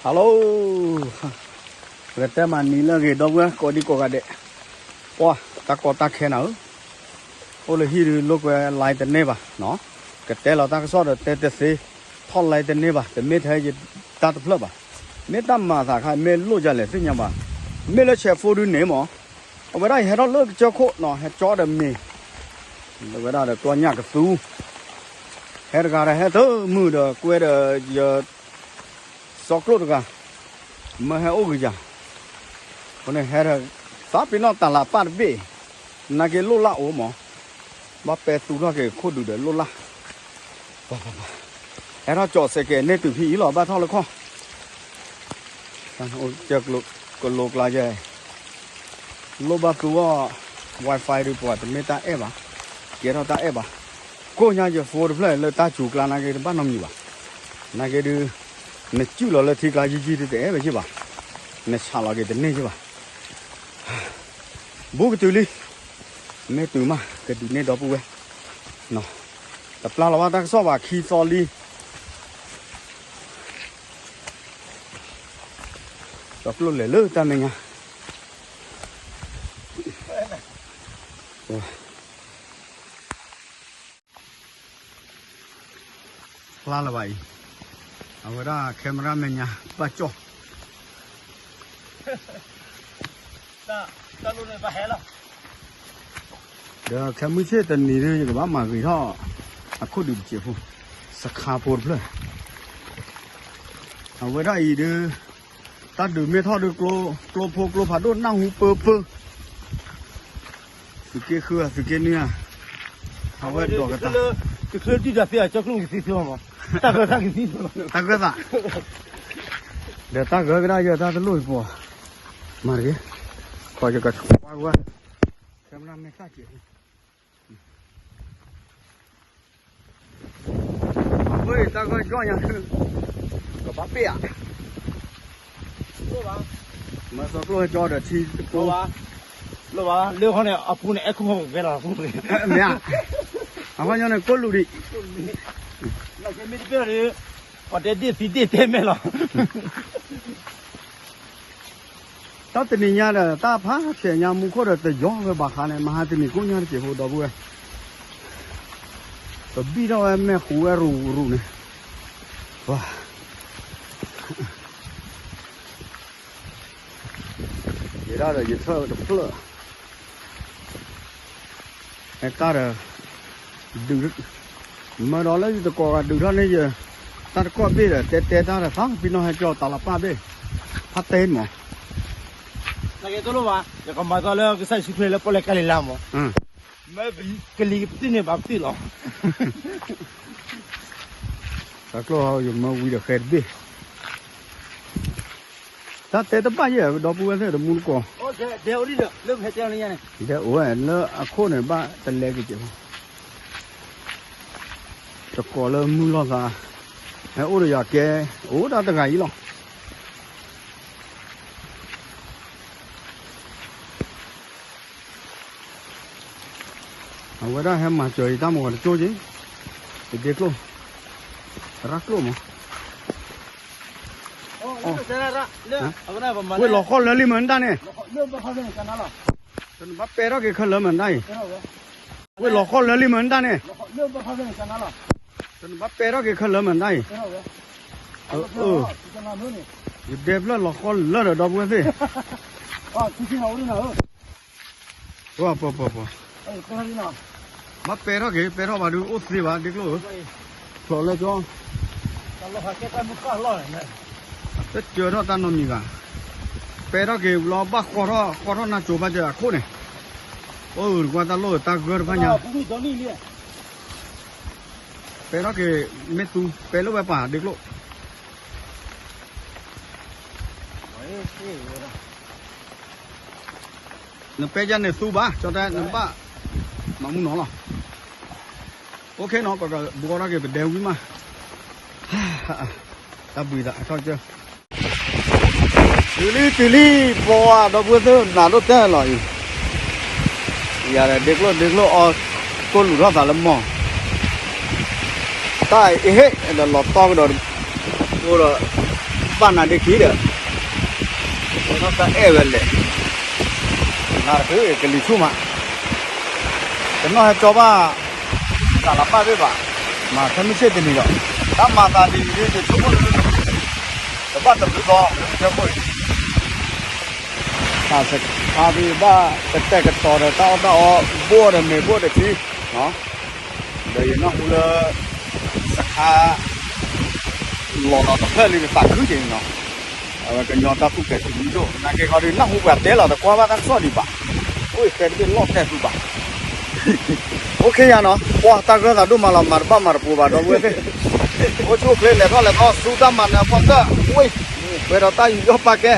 Hello, ပကတဲမၤနံၤလၢအဂ့ၤ ဒီပုၢ်ဝဲၢ်ကိးဒံကိးဂၤဒဲး, ပှၤတၢ်ကီတၢ်ခဲနၤဧၢ, အိၣ်လၢဟံၣ်ဒုးလိာ်ကွဲ line တန့ၢ်ဘၣ်နီၤ, ကတဲလီၤတၢ်ကစီၣ်ဒီးတဲတသ့, ထီၣ် line တန့ၢ်ဘၣ်, တမ့ၢ်ထဲယတၢ်တဖျၢၣ်ဘၣ်, မ့ၢ်တၢ်မၤသးခါ မ့ၢ်လိၣ်ဒ်လဲၣ်သ့ၣ်ညါဘၣ်, မ့ၢ်လၢဆဲးဖိဒုန့ၣ်မး, အဝဲဒၣ်ယဟဲထီၣ်လၢကစၢၢ်ခိၣ်နီၤ, ဟဲကၠီဒီးမ့ၤ, လၢဝဲဒၣ်ဒီးကျီညၣ်ကသူ ဟဲတဂၤဒီးဟဲတမုာ်ဒီးကွဲဒီးယ စီကျိၣ်တဂၤ, မၢဟဲအိၣ်ဂ့ၤယၤ, အဃိန့ၣ်ဟဲဒီး သးပ့ၤနီၣ်တၢ်လၢပၢ်တဘ့ၣ်, နာ်က့လိၣ်လၢ်အိၣ်မး, ဘၣ်ပဲသူထီၣ်က့ၤခိၣ်ဒုးဒီးလိၣ်လၢ်, ဟဲထီၣ်ကၠီၣ်စဲးကဲးန့ၢ်တုၤဖဲအံၤလီၤ ဘၣ်ထီၣ်လၢခီၣ် ကလိကျါယဲၢ်, လိၣ်ဘၣ်သူအီၤ Wi-Fi ဒုးပှၤတမ့ၢ်တၢ်အဲၣ်ဘၣ်, ကဲထီၣ်တၢ်အဲၣ်ဘၣ်, ကိၣ်ညါယ phone တဖျၢၣ်လၢတၢ်စူၤကျါနာ်က့တဘၣ်နီတမံၤဘၣ်, နာ်က့ဒုး နစုၣ်လီၤလၢထံကျါယံာ်ယံာ်တအဲၣ်ဘၣ်က့ဘၣ်, နဆးလီၤက့ၤတန့ၢ်က့ဘၣ်, ဘူးကတုၤလံ, မ့ၢ်တုၤမးကဒုးန့ၢ်ဒီပုၢ်ဝဲၢ်, တပျၢ်လီၤဘၣ်တၢ်ကစီၣ်ဘၣ် ခံသီလံ စီကျိၣ်လဲၤလၢတၢ်မဲာ်ညါ, ဖျါလၢၤဘၣ်အံၤ, အဝဲဒၣ် camera မဲာ်ညါဘၣ်ကၠီၣ် ဒီးခဲမုၢ်ဆ့ၣ်တနံၤဒုး ယကဘၣ်မၤဂ့ၤထီၣ် အခိၣ်ဒုးတစဲးဖိ, စခါဖိတဖျၢၣ်, အဝဲဒၣ်အံၤဒုး တၢ်ဒုးမ့ၢ်ထီၣ်ဒုး ကျိဖိကျိဖးဒိၣ်နၢ်ဟူပၢပၢ, သုးက့ဃုဧါ သုးက့နွံဧါ, အဝဲဒိးကတၢၢ်, တချုးဒုၣ်တၢ်သ့အကၠီကျိၣ်ကသံၣ်သ့မး, တၢ်ဂၢၢ်သးကသံၣ်သ့, တၢ်ဂၢၢ်သး, ဒီးတၢ်ဂၢၢ်ကဒါယတၢ်တလိၣ်ပှၤ, မၤတဂ့ၤ, ခီယကဆှါဝဲ, ခဲမုၢ်မဲာ်သၣ်ကဲး အဃိတၢ်ဂီၢ်ယီၢ်ညါ, ကဘၣ်ပ့ၢ်ဧါ, မ့ၢ်စီကျိၣ်ဟဲကၠီဒီးထံတကိ, လၢခီန့ၣ် အပူၤန့ၣ် အဲၣ်ခိၣ်ဖီကကဲလီၤ, မ့ၢ်ဧါ, အဃိညီန့ၣ် ကိၣ်လူၤဒံး, မ့ၢ်တပ့ၢ်ဒီး, ပှၤတဲဒ့ၣ်သံဒ့ၣ်တဲမဲာ်လီၤ တၢ်တနံၤညါဒီး တၢ်ဖးဆဲးညါမူခိၣ်ဒီးတယီဝဲဘၣ်ဃးန့ၣ် မဟါတနံၤကိၣ်ညါတစဲးဖိဒီပုၢ်ဝဲၢ်, ပဘံၣ်ထီၣ်ဝဲမဲာ်ဟူးဝဲရူၤရူၤန့ၣ်, ယဲဒၣ်ဒီးယထၢၣ်တဖျၢၣ် ဟဲတၢ်ဒီး, ဒုး, မၢဒီးလၢယတကိးဂၤဒုးထီၣ်န့ၢ်ယ, တၢ်တကိးဘ့ၣ်ဒီး တဲတဲတၢ်ဒီးသးပ့ၤနီၣ် ဟဲကၠီတၢ်လီၤပၢ်ဘ့ၣ်, ဖးတဲမး, နကဲတလိၣ်ဘၣ် ယကမၤသီလၢကစၢ်ယ့ၣ်ၡူးခရံာ်လၢပီၣ်လဲၣ်ကါလံၤလါမး, မ့ၢ်ကလံၤကပတုာ်န့ၢ်ဘၣ်ပတုာ်လီၤ တၢ်ကျိၣ်ယမၢဝံၤဒီးဃဲတဘ့ၣ်, တၢ်တဲတဘၣ်ယဲၢ် ဒီပုၢ်ဝဲၢ်သ့ၣ်တမူတကိး, ဒဲအိၣ်ဝဲလၢအခိၣ်န့ၣ် ဘၣ်တလဲက့ၤကဲး, တကိးလၢမုၢ်လီၤသး, ဟဲအိၣ်ဒီးယၤကဲ, အိၣ်ဒၣ်တဂၤအံၤလီၤ. အဝဲဒၣ်ဟဲမၤစၢၤအံၤတၢ်မၤတကၠိၣ်က့, တဒ့ကျိၣ်, ရၣ်ကျိၣ်မး, ဝ့ၢ်လီၤဃီလၢလံမးနတၢ်န့ၣ်, တနဘၣ်ပဲထီၣ်က့ၤခဲလၢာ်မးနတၢ်အံၤ, ဝ့ၢ်လီၤဃီလၢလံမးနတၢ်န့ၣ်, တနဘၣ်ပဲထီၣ်က့ၤခဲလၢာ်မးနတၢ်အံၤ, ယဒဲဖျၢၣ်လီၤဃီလၢဒီးဒီပုၢ်ဝဲၢ်သ့ၣ်, ပှၤပှၤပှၤပှၤ, ဘၣ်ပဲထီၣ်က့ၤ ပဲထီၣ်ဘၣ်ဒုးအိၣ်သ့ဘၣ်ဒ့ကျိၣ်ဧၢ, ဖျိးလၢကၠီ, တစၢထီၣ်တၢ်နီတမံၤဘၣ်, ပဲထီၣ်က့ၤလီၤဘၣ်ဃီထီၣ် ဃီထီၣ်နါစိၤဘၣ်စၢၤအခိၣ်န့ၣ်, အိၣ်တကွၢ်တၢ်လိၣ်တၢ်ဂၢၢ်တဖၣ်ညါ, ပဲထီၣ်က့ၤ မ့ၢ်သူ ပဲလိၣ်ဝဲပၢ်ဒ့ကျိၣ် နပဲယၤန့ၣ်သူဘၣ် ကၠီတဲ နဘၣ်မၤမူနီၤလီၤ. အိၣ်ခ့နီၤ ပကဘှီထီၣ်က့ၤပဒဲဝံၤမး, တၢ်ဘှံးသးထီၣ်ကၢ, တုၤလံတုၤလံ ပှၤဒီပုၢ်ဝဲၢ်သ့ၣ် နၤဒိၣ်တဲလီၤအံၤ, ယၤဒီးဒ့ကျိၣ်ဒ့ကျိၣ်အီၣ် ကိၣ်လူၤထီၣ်သးလၢမီၢ်, တၢ်အဟ့ၣ်ဒီးလီၤတီကဒီး, အိၣ်ဒီး ဘၣ်နၤဒ့ခံဒီး, တအဲၣ်ဝဲလဲၣ်, နတချုးကလံၤဆူၣ်မး, တနီၣ်ဟဲကၠီဘၣ်, တၢ်လၢဘၣ်သ့ၣ်ဘၣ်, မၤထဲမုၢ်ဆ့ၣ်တနံၤဒီး, တၢ်မၤသးဒ်အံၤဒ် ယဆိကမိၣ် တဘၣ်တဘျုးသီ, ထဲဖိအံၤ, တၢ်ဆါဒ်ဘၣ်ကတဲာ်ကတီၤဒီးတၢ်အီၣ်တၢ်အီ, ဘိၣ်ဒီးမ့ၤဘိၣ်ဒီးထံ, ဒီးယနၢ်ဟူလၢ စခါ လီၤလီၤတဖျၢၣ်လံတသးခုက့ၤန့ၣ်နီၤ, အဝဲကညီတၢ်ကူၣ်ကဲၤထံဒိၣ် နာ်က့ခီဒုး နၢ်ဟူပှၤတဲလီၤတကွၢ်ဘၣ်တၢ်ကစီၣ်ဒံးဘၣ်, အိၣ်ခဲတဘ့ၣ်လီၢ်တဲာ်သူဘၣ်, အိၣ်ခ့ယါနီၤ, ပှၤတၢ်ဂၢၢ်သးဒိၣ်မးလီၤ မၤတဘၣ်မၤတပိၤဘၣ် ဒီပုၢ်ဝဲၢ်သ့ၣ်, အိၣ်ဆူၣ်အိၣ်ချ့ လဲၤထီၣ်လဲၤထီၣ် ဆူတၢ်မၤနၢၤအဖီတၢၣ်, ဝ့ၢ်, ပှဲၤဒီးတၢ်ယူးယီၣ်ပာ်ကဲ